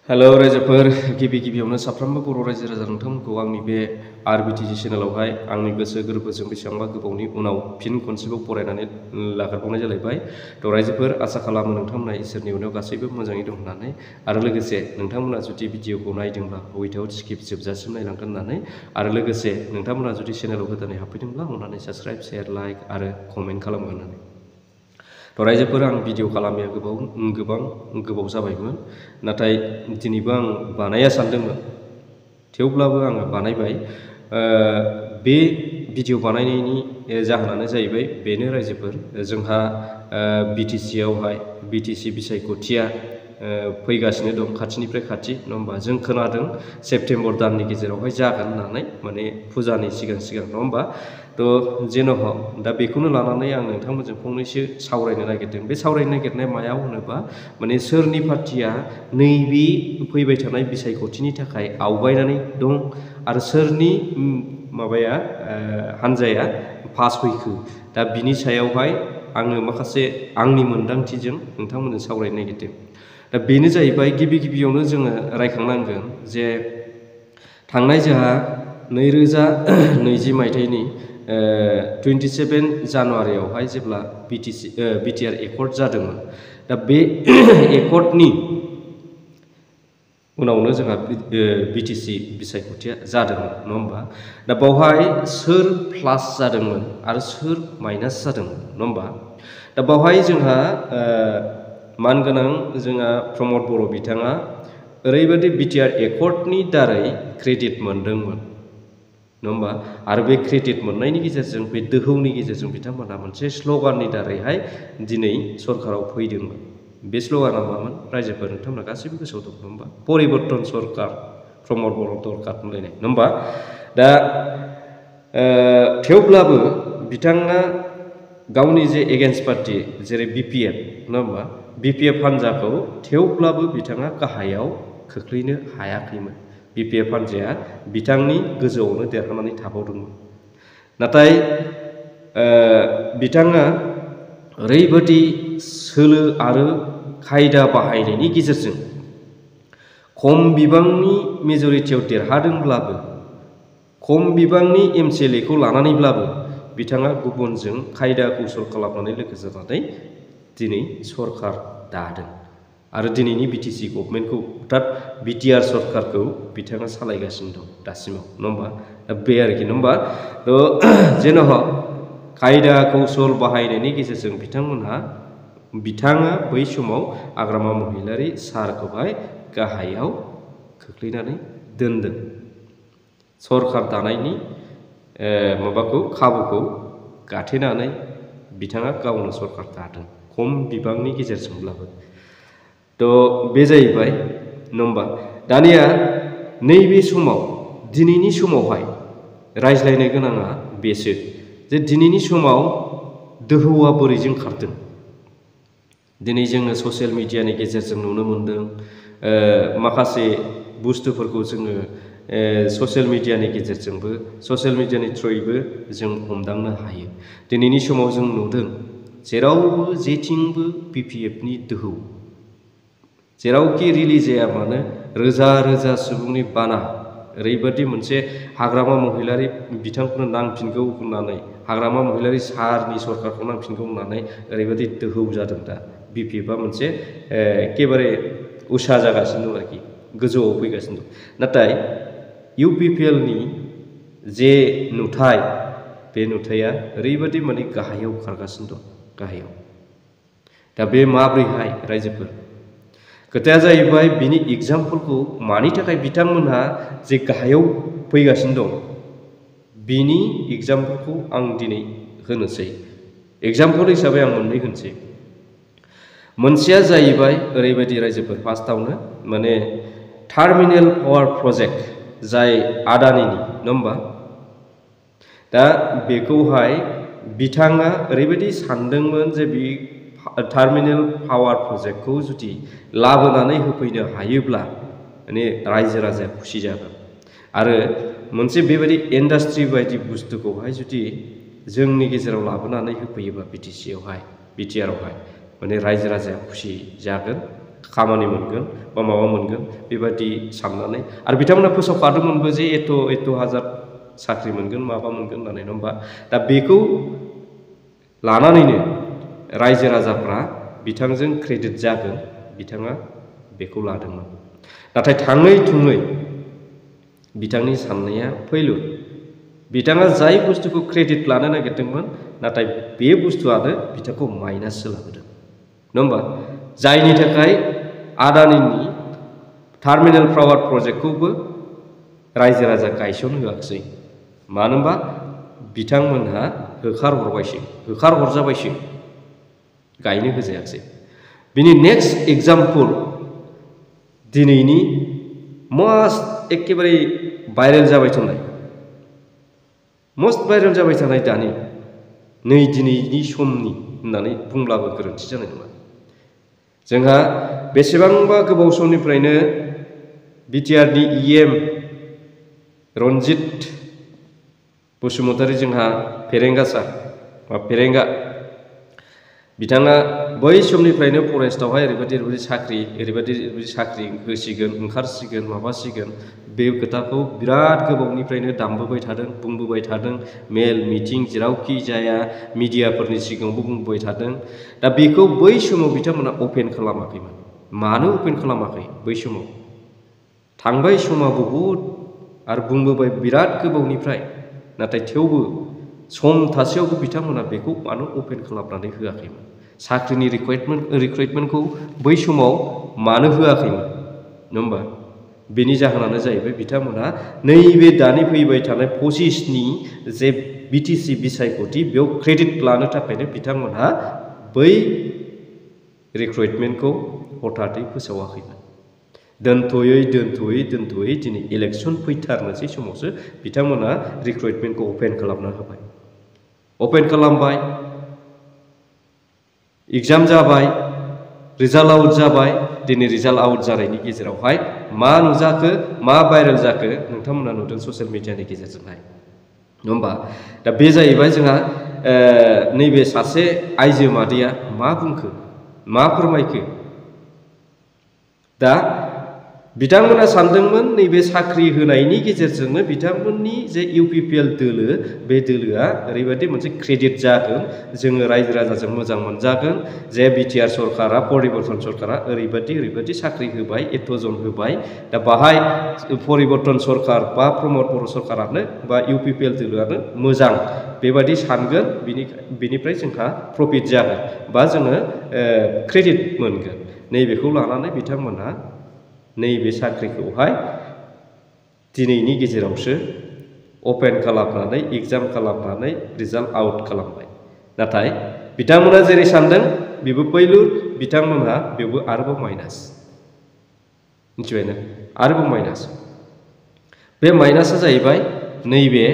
Hello रायजोफोर गिबि गिबियावनो साफ्रोमबो बर' रायजो राजा नोंथांमोनखौ आंनि बे आरबिटिजि चेनेलावहाय आंनि गोसो गोरबोजों बेसेबांबा गोबावनि उनाव फिन खनसेबाव फरायनानै लाग्रोबावनाय जालायबाय। थ' रायजोफोर आसा खालामो नोंथांमोना इसोरनि अननायाव गासैबो मोजाङै दं होननानै आरो लोगोसे नोंथांमोना जुदि भिडिअखौ नायदोंब्ला उइथआउट स्किप जोबजासिम नायलांगोन होननानै आरो लोगोसे नोंथांमोना जुदि चेनेलाव गोदानै हाबफैदोंब्ला अननानै साबस्क्राइब शेयार लाइक आरो कमेन्ट खालामगोन होननानै। थ' रायजोफोर आं भिडिअ खालामनाया गोबाव जाबायमोन, नाथाय दिनैबो आं बानाया सानदोंमोन, थेवब्लाबो आङो बानायबाय। बे भिडिअ बानायनायनि जाहोनानो जाहैबाय बेनो रायजोफोर, जोंहा बिटिसिआवहाय बिटिसि बिसायख'थिया फैगासिनो दं, खाथिनिफ्राय खाथि, नङा होमबा? जों खोनादों सेप्तेम्बर दाननि गेजेरावहाय जागोन होननानै, माने फुजानि सिगां नङा होमबा? थ' जेन'हक दा बेखौनो लानानै आं नोंथांमोनजों फंनैसो सावरायनो नागिरदों। बे सावरायनो नागिरनाय मायाव होनोबा, माने सोरनि पार्टिया नैबे फैबाय थानाय बिसायख'थिनि थाखाय आवगायनानै दं आरो सोरनि हानजाया पास फैखो। दा बिनि सायावहाय आङो माखासे आंनि मोन्दांथिजों नोंथांमोनजों सावरायनो नागिरदों। दा बेनो जाहैबाय गिबियावनो जोङो रायखांनांगोन जे थांनाय जोंहा 2020 मायथाइनि 27 जानुवारियावहाय जेब्ला बिटिआर एकर्ड जादोंमोन, दा बे एकर्डनि उनावनो जोंहा बिटिसि बिसायख'थिया जादोंमोन, नङा होमबा? दा बावहाय सोर प्लास जादोंमोन आरो सोर माइनास जादोंमोन, नङा होमबा? दा बावहाय जोंहा मानगोनां जोंहा प्रमद बर' बिथाङा ओरैबायदि बिटिआर एकर्डनि दारै क्रेडिट मोनदोंमोन, नङा होमबा? आरो बे क्रेडिट मोननायनि गेजेरजों, बे दोहौनि गेजेरजों बिथांमोनहा मोनसे स्ल'गाननि दारैहाय दिनै सरकाराव फैदोंमोन। बे स्ल'गाना मामोन? रायजोफोर नोंथांमोना गासैबो गोसोआव दं, नङा होमबा? परिबर्तन सरकार, प्रमद बर' दरखार होनलायनाय, नङा होमबा? दा थेवब्लाबो बिथाङा गावनि जे एगेन्स्ट पार्टि जेरै बिपिएफ, नङा होमबा? बिपिएफ हान्जाखौ थेवब्लाबो बिथाङा गाहायाव खोख्लैनो हायाखैमोन। बिपिएफ हान्जाया बिथांनि गोजौआवनो देरहानानै थाबावदोंमोन। नाथाय बिथाङा ओरैबायदि सोलो आरो खायदा बाहायनायनि गेजेरजों खम बिबांनि मेजरिटियाव देरहादोंब्लाबो, खम बिबांनि एमसिएलएखौ लानानैब्लाबो बिथाङा गुबुनजों खायदा कौसल खालामनानै लोगो जानानै दिनै सरकार दादों आरो दिनैनि बिटिसि गभर्नमेन्टखौ, अर्थात बिटिआर सरकारखौ बिथाङा सालायगासिनो दं दासिमाव, नङा होमबा? दा बे आरोखि, नङा होमबा? थ' जेन'हक खायदा कौसल बाहायनायनि गेजेरजों बिथाङा बै समाव आग्रामा महिलारि सारखौहाय गाहायाव खोख्लैनानै दोनदों। सरकार दानायनि खाबुखौ गाथेनानै बिथाङा गावनो सरकार दादों, खम बिबांनि गेजेरजोंब्लाबो। थ' बे जाहैबाय, नङा होमबा? दानिया नैबे समाव, दिनैनि समावहाय रायज्लायनो गोनाङा बेसो जे दिनैनि समाव दोहौआ बोरैजों खारदों। दिनै जोङो ससियेल मिडियानि गेजेरजों नुनो मोन्दों, माखासे बुस्थुफोरखौ जोङो ससियेल मिडियानि गेजेरजोंबो, ससियेल मिडियानि थ्रुयैबो जों हमदांनो हायो। दिनैनि समाव जों नुदों जेरावबो जेथिंबो बिपिएफनि दोहौ, जेरावखि रिलिज जाया मानो रोजा रोजा सुबुंनि बाना, ओरैबायदि मोनसे हाग्रामा महिलारि बिथांखौनो नांफिनगौ होननानै, हाग्रामा महिलारि सारनि सरकारखौ नांफिनगौ होननानै ओरैबायदि दोहौ जादों। दा बिपिएफआ मोनसे एखेबारे उसा जागासिनो दं आरोखि, गोजौआव फैगासिनो दं। नाथाय इउपिपिएलनि जे नुथाय, बे नुथाया ओरैबायदि माने गाहायाव खारगासिनो दं, गाहायाव। दा बे माब्रैहाय रायजोफोर? खोथाया जाहैबाय बिनि एग्जाम्पलखौ मानि थाखाय बिथांमोनहा जे गाहायाव फैगासिनो दं, बिनि एग्जाम्पलखौ आं दिनै होनोसै। एग्जाम्पल हिसाबै आं मोननै होनोसै। मोनसेया जाहैबाय ओरैबायदि रायजोफोर, फार्स्टआवनो माने टार्मिनेल पावार प्रजेक्ट, जाय आदानिनि, नङा होमबा? दा बेखौहाय बिथाङा ओरैबायदि सानदोंमोन जे बे टार्मिनेल पावार प्रजेक्टखौ जुदि लाबोनानै होफैनो हायोब्ला माने रायजो राजाया खुसि जागोन। आरो मोनसे बेबायदि इन्डास्ट्रि बायदि बुस्थुखौहाय जुदि जोंनि गेजेराव लाबोनानै होफैयोबा बिटिआरआवहाय माने रायजो राजाया खुसि जागोन खामानि मोनगोन बा माबा मोनगोन बेबायदि साननानै आरो बिथांमोना फोसावखादोंमोनबो जे एथ' हाजार साख्रि मोनगोन माबा मोनगोन होननानै नङा होमबा दा बेखौ लानानैनो रायजो राजाफ्रा बिथांजों क्रेडिट जागोन बिथाङा बेखौ लादोंमोन नाथाय थाङै थुङै बिथांनि साननाया फैलु बिथाङा जाय बुस्थुखौ क्रेडिट लानो नागिरदोंमोन नाथाय बे बुस्थुआनो बिथांखौ माइनाससो लाबोदों नङा होमबा जायनि थाखाय आदानिनि टार्मिनेल पावार प्रजेक्टखौबो रायजो राजा गायसन होआखिसै मानो होनबा बिथांमोनहा होखारहरजाबायसो गायनो होजायाखिसै बिनि नेक्स्ट एग्जाम्पल दिनैनि मस्ट एखेबारे भाइरेल जाबाय थानाय दानि नै दिनैनि समनि होननानै बुंब्लाबो गोरोन्थि जानाय नङा जोंहा बेसेबांबा गोबाव समनिफ्रायनो बिटिआरनि इएम रन्जित बसुमतारी जोंहा फेरेंगा बिथाङा बै समनिफ्रायनो फरेस्टआवहाय ओरैबायदि साख्रि होसिगोन ओंखारसिगोन माबासिगोन बे खोथाखौ बिराद गोबावनिफ्रायनो दामबोबाय थादों बुंबोबाय थादों मेल मिटिं जेरावखि जाया मिडियाफोरनि सिगाङावबो बुंबोबाय थादों दा बेखौ बै समाव बिथांमोना अपेन खालामाखैमोन मानो अपेन खालामाखै बै समाव थांबाय समा बहुद आरो बुंबोबाय बिराद गोबावनिफ्राय नाथाय थेवबो सम थासेयावबो बिथांमोना बेखौ मानो अपेन खालामनानै होआखैमोन साख्रिनि रिक्रुइटमेन्टखौ बै समाव मानो होआखैमोन नङा होमबा बेनि जाहोनानो जाहैबाय बिथांमोना नैबे दानि फैबाय थानाय 25नि जे बिटिसि बिसायख'थि बेयाव क्रेडिट लानो थाखायनो बिथांमोनहा बै रिक्रुइटमेन्टखौ हथातै फोसावाखैमोन दोनथ'यै दिनै इलेक्सन फैथारनोसै समावसो बिथांमोना रिक्रुइटमेन्टखौ अपेन खालामना होबाय अपेन खालामबाय एग्जाम जाबाय रिजाल्ट आउट जाबाय दिनै रिजाल्ट आउट जानायनि गेजेरावहाय मा नुजाखो मा भाइरेल जाखो नोंथांमोना नुदों ससियेल मिडियानि गेजेरजोंहाय नङा होमबा दा बे जाहैबाय जोंहा नैबे सासे आइजो मादैया मा बुंखो मा फोरमायखो दा बिथांमोना सानदोंमोन नैबे साख्रि होनायनि गेजेरजोंनो बिथांमोननि जे इउपिपिएल दोलो बे दोलोआ ओरैबायदि मोनसे क्रेडिट जागोन जोङो रायजो राजाजों मोजां मोनजागोन जे बिटिआर सरकारा परिबर्तन सरकारा ओरैबायदि साख्रि होबाय एथ'जन होबाय दा बाहाय परिबर्तन सरकार बा प्रमद बर' सरकारानो बा इउपिपिएल दोलोआनो मोजां बेबायदि सानगोन बिनिफ्राय जोंहा प्रफिट जागोन बा जोङो क्रेडिट मोनगोन नैबेखौ लानानै बिथांमोनहा नैबे साख्रिखौहाय दिनैनि गेजेरावसो अपेन खालामनानै एग्जाम खालामनानै रिजाल्ट आउट खालामबाय नाथाय बिथांमोना जेरै सानदों बेबो फैलुर बिथांमोनहा बेबो आरोबाव माइनास मिथिबायना आरोबाव माइनास बे माइनासआ जाहैबाय नैबे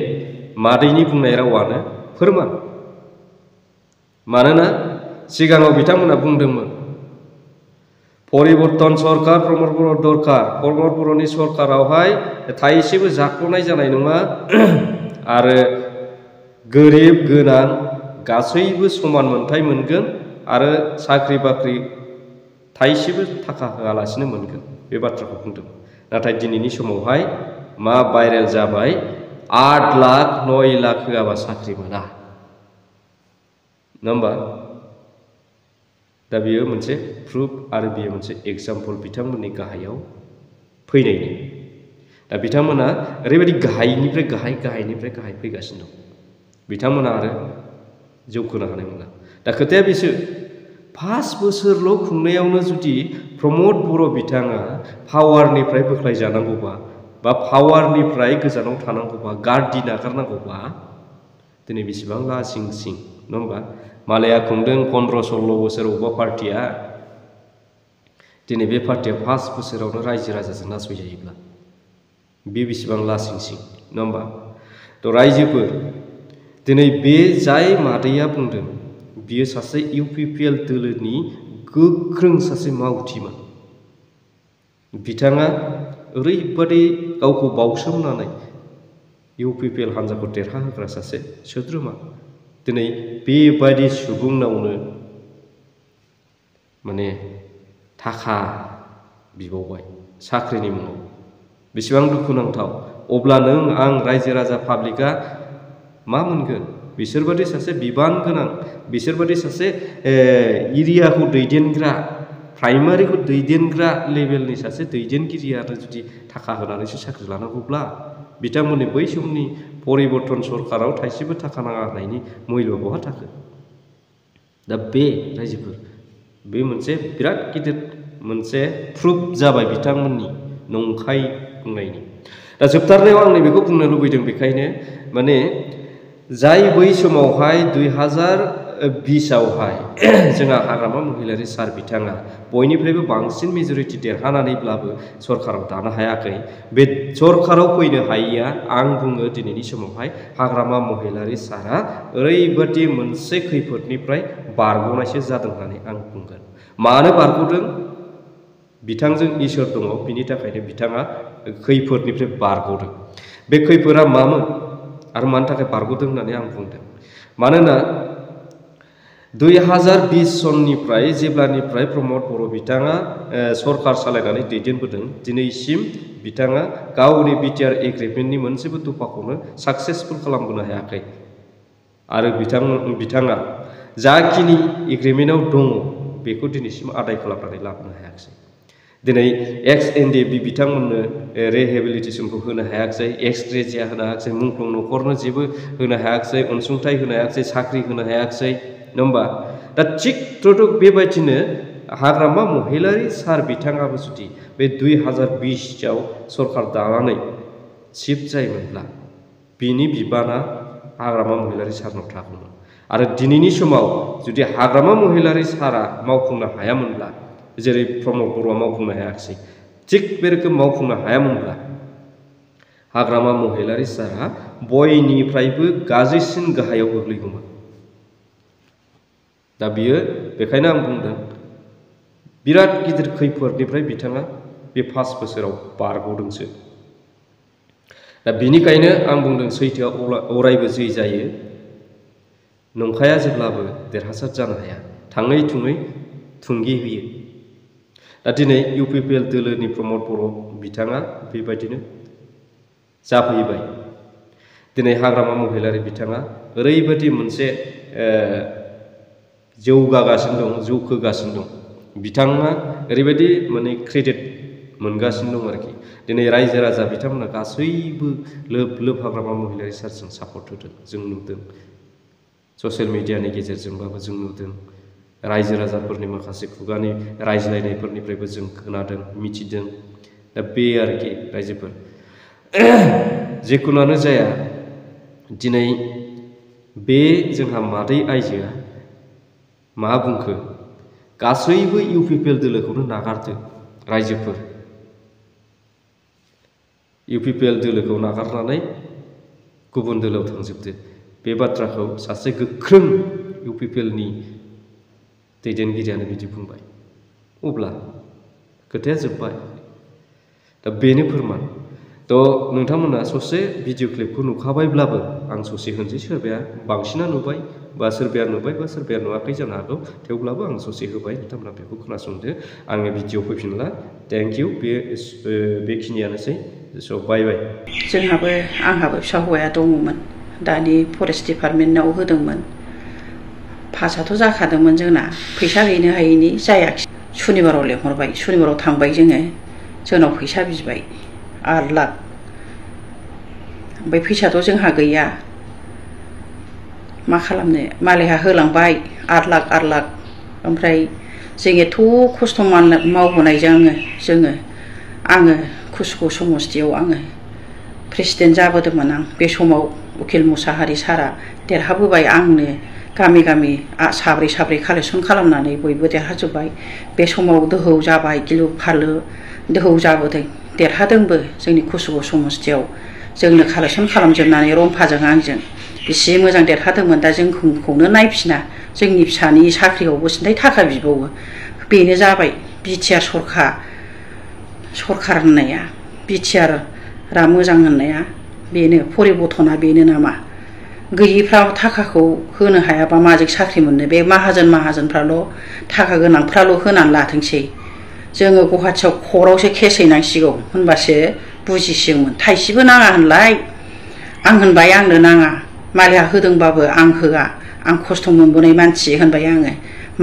मादैनि बुंनाय रावानो फोरमान मानोना सिगाङाव बिथांमोना बुंदोंमोन परिबर्तन सरकार प्रमद बर' दरकार प्रमद बर'नि सरकारावहाय थाइसेबो जाख्ल'नाय जानाय नङा आरो गोरिब गोनां गासैबो समान मोनथाय मोनगोन आरो साख्रि बाख्रि थाइसेबो थाखा होआलासिनो मोनगोन बे बाथ्राखौ बुंदों नाथाय दिनैनि समावहाय मा भाइरेल जाबाय 8 लाख 9 लाख होआबा साख्रि मोना नङा होमबा दा बेयो मोनसे प्रुफ आरो बेयो मोनसे एग्जाम्पल बिथांमोननि गाहायाव फैनायनि दा बिथांमोना ओरैबायदि गाहायनिफ्राय गाहाय फैगासिनो दं बिथांमोना आरो जौखोनो हानाय नङा दा खोथाया बेसो 5 बोसोरल' खुंनायावनो जुदि प्रमद बर' बिथाङा पावारनिफ्राय बोख्लायजानांगौबा बा पावारनिफ्राय गोजानाव थानांगौबा गार्डि नागारनांगौबा दिनै बेसेबां लासिं सिं नङा होमबा मालाया खुंदों 15-16 बोसोर अबेबा पार्टिया दिनै बे पार्टिया 5 बोसोरावनो रायजो राजाजों नासयजायोब्ला बे बेसेबां लासिं सिं नङा होमबा थ' रायजोफोर दिनै बे जाय मादैया बुंदों बियो सासे इउपिपिएल दोलोनि गोख्रों सासे मावथिमोन बिथाङा ओरैबादि गावखौ बावसोमनानै इउपिपिएल हान्जाखौ देरहाहोग्रा सासे सोद्रोमा दिनै बेबायदि सुबुंनावनो माने थाखा बिबावबाय साख्रिनि मुङाव बेसेबां दुखुनांथाव अब्ला नों आं रायजो राजा पाब्लिकआ मा मोनगोन बिसोरबादि सासे बिबान गोनां बिसोरबादि सासे एरियाखौ दैदेनग्रा प्राइमारिखौ दैदेनग्रा लेभेलनि सासे दैदेनगिरियानो जुदि थाखा होनानैसो साख्रि लानांगौब्ला बिथांमोननि बै समनि परिबर्तन सरकाराव थाइसेबो थाखा नाङा होननायनि मुल्यआ बहा थाखो दा बे रायजोफोर बे मोनसे बिराद गिदिर मोनसे प्रुफ जाबाय बिथांमोननि नंखाय बुंनायनि दा जोबथारनायाव आं बेखौ बुंनो लुबैदों बेखायनो माने जाय बै समावहाय 2020 आवहाय जोंहा हाग्रामा महिलारि सार बिथाङा बयनिफ्रायबो बांसिन मेजरिटि देरहानानैब्लाबो सरकाराव दानो हायाखै बे सरकाराव फैनो हायैया आं बुङो दिनैनि समावहाय हाग्रामा महिलारि सारा ओरैबादि मोनसे खैफोदनिफ्राय बारग'नायसो जादों होननानै आं बुंगोन मानो बारग'दों बिथांजों इसोर दङ बिनि थाखायनो बिथाङा खैफोदनिफ्राय बारग'दों बे खैफोदा मामोन आरो मानि थाखाय बारग'दों होननानै आं बुंदों मानोना 2020 सननिफ्राय जेब्लानिफ्राय प्रमद बर' बिथाङा सरकार सालायनानै दैदेनबोदों दिनैसिम बिथाङा गावनि बिटिआर एग्रिमेन्टनि मोनसेबो दफाखौनो साक्सेसफुल खालामबोनो हायाखै आरो बिथाङा जाखिनि एग्रिमेन्टआव दङ बेखौ दिनैसिम आदाय खालामनानै लाबोनो हायाखै दिनै एक्स एनडिएफबि बिथांमोननो रिहेबिलिटेसनखौ होनो हायाखै एक्स ग्रेजिया होनो हायाखै मुंख्लं न'खरनो जेबो होनो हायाखै अनसुंथाइ होनो हायाखै साख्रि होनो हायाखै नङा होमबा दा थिग बेबायदिनो हाग्रामा महिलारि सार बिथाङाबो जुदि बे 2020 आव सरकार दानानै चिफ जायोमोनब्ला बिनि बिबाना हाग्रामा महिलारि सारनाव थागौमोन आरो दिनैनि समाव जुदि हाग्रामा महिलारि सारा मावफुंनो हायामोनब्ला जेरै प्रमद बर'आ मावफुंनो हायाखै थिग बे रोखोम मावफुंनो हायामोनब्ला हाग्रामा महिलारि सारा बयनिफ्रायबो गाज्रिसिन गाहायाव गोग्लैगौमोन दा बियो बेखायनो आं बुंदों बिराद गिदिर खैफोदनिफ्राय बिथाङा बे 5 बोसोराव बारग'दोंसो दा बिनिखायनो आं बुंदों सैथोआ अरायबो जै जायो नंखाया जेब्लाबो देरहासार जानो हाया थाङै थुङै थुंगे होयो दा दिनै इउपिपिएल दोलोनि प्रमद बर' बिथाङा बेबायदिनो जाफैबाय दिनै हाग्रामा महिलारि बिथाङा ओरैबायदि मोनसे जौगागासिनो दं जौखोगासिनो दं बिथाङा ओरैबायदि माने क्रेडिट मोनगासिनो दं आरोखि दिनै रायजो राजा बिथांमोना गासैबो लोब लोब हाग्रामा महिलारि सारजों सापर्ट होदों जों नुदों ससियेल मिडियानि गेजेरजोंबाबो जों नुदों रायजो राजाफोरनि माखासे खुगानि रायज्लायनायफोरनिफ्रायबो जों खोनादों मिथिदों दा बे आरोखि रायजोफोर जिखुनुआनो जाया दिनै बे जोंहा मादै आइजोआ मा बुंखो गासैबो इउपिपिएल दोलोखौनो नागारदो रायजोफोर इउपिपिएल दोलोखौ नागारनानै गुबुन दोलोआव थांजोबदो बे बाथ्राखौ सासे गोख्रों इउपिपिएलनि दैदेनगिरियानो बिदि बुंबाय अब्ला खोथाया जोब्बाय दा बेनो फोरमान थ' नोंथांमोना ससे भिडिअ क्लिपखौ नुखाबायब्लाबो आं ससे होनसै सोरबाया बांसिना नुबाय बा सोरबाया नुबाय बा सोरबाया नुवाखै जानो हागौ थेवब्लाबो आं ससे होबाय नोंथांमोना बेखौ खोनासंदो आङो भिडिअ फैफिनला थेंक इउ बेखिनियानोसै स' बाय बाय आंहाबो फिसा हौवाया दङमोन दानि फरेस्ट डिपार्टमेन्टआव होदोंमोन पासआथ' जाखादोंमोन जोंना फैसा हैनो हायैनि जायाखै सुनिबाराव लेंहरबाय सुनिबाराव थांबाय जोंनाव फैसा बिबाय 8 लाख ओमफ्राय फैसाथ' जोंहा गैया मा खालामनो मालायहा होलांबाय 8 लाख ओमफ्राय जों एथ' खस्थ' मावबोनायजों आङो कुसुग समस्तियाव आङो प्रेसिडेन्ट जाबोदोंमोन आं बे समाव उकिल मुसाहारि सारा देरहाबोबाय आंनो गामि गामि साब्रै कालेक्सन खालामनानै बयबो देरहाजोब्बाय बे समाव दोहौ जाबाय गिलु फालु दोहौ जाबोदों देरहादोंबो जोंनि कुसुग समस्तियाव जोंनो कालेक्सन खालामजोबनानै रम्फाजों आंजों बेसे मोजां देरहादोंमोन दा जोंखौनो नायफिना जोंनि फिसानि साख्रियावबो सिन्थाय थाखा बिबावो बेनो जाबाय बिटिआर सरखार होननाया बिटिआरआ मोजां होननाया बेनो परिबर्तना बेनो नामा गैयिफ्रा थाखाखौ होनो हायाबा माजों साख्रि मोननो बे माहाजोनफ्राल' थाखा गोनांफ्राल' होनानै लाथोंसै जोङो गुवाहाटियाव खरावसो केस हैनांसिगौ होनबासो बुजिसिगौमोन। थाइसेबो नाङा होनलाय। आं होनबाय आंनो नाङा, मालिकआ होदोंबाबो आं होआ, आं खस्थ' मोनबोनाय मानसि होनबाय आङो।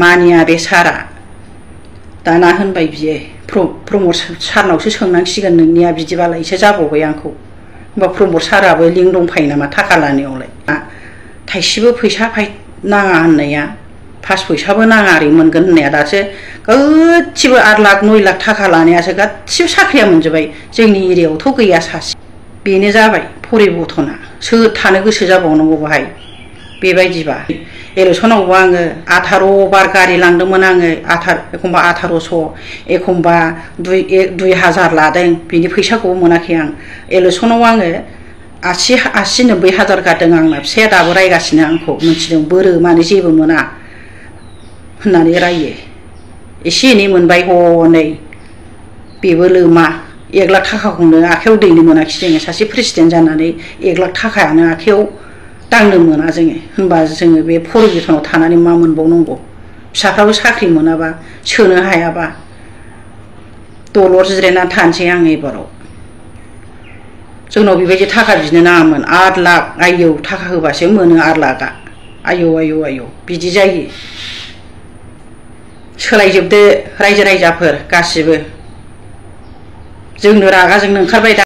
मानिया बे सारा। दाना होनबाय बियो प्रमद सारनावसो सोंनांसिगोन नोंनिया बिदिबालायसो जाबावबाय आंखौ। होमबा प्रमद साराबो लिंक दंफायो नामा थाखा लानायावलाय। थाइसेबो फैसा नाङा होननाया, 5 फैसाबो नाङा ओरै मोनगोन होननाया दासो गासिबो 8 लाख 9 लाख थाखा लानायासो गासिबो साख्रिया मोनजोब्बाय। जोंनि एरियायावथ' गैया सासे। बेनो जाबाय परिबर्तना। सोर थानो गोसो जाबावनांगौ बाहाय बेबायदिबा। इलेक्सनावबो आङो 18 बार गारि लांदोंमोन आङो। एखमबा 1800, एखमबा 2000 लादों। बिनि फैसाखौबो मोनाखै आं। इलेक्सनाव आङो 80-90 हाजार गारदों। आंना फिसाया दाबो रायगासिनो आंखौ, मिथिदों बोरो माने जेबो मोना होननानै रायो। एसे एनै मोनबाय हनै बेबो लोमा। 1 लाख थाखाखौनो आखाइयाव दैनो मोनाखिसै जोङो। सासे प्रेसिडेन्ट जानानै 1 लाख थाखायानो आखाइयाव दांनो मोना जोङो। होनबा जोङो बे परिबर्तनाव थानानै मा मोनबावनांगौ? फिसाफ्राबो साख्रि मोनाबा, सोनो हायाबा दलर जिरायनानै थानोसै आं एबाराव। जोंनाव बेबायदि थाखा बिनो नाङामोन। 8 लाख आयौ थाखा होबासो मोनो 8 लाखआ। आयौ आयौ आयौ बिदि जायो। सोलायजोबदो रायजो राजाफोर गासिबो। जोंनो रागा जोंनो ओंखारबाय दा।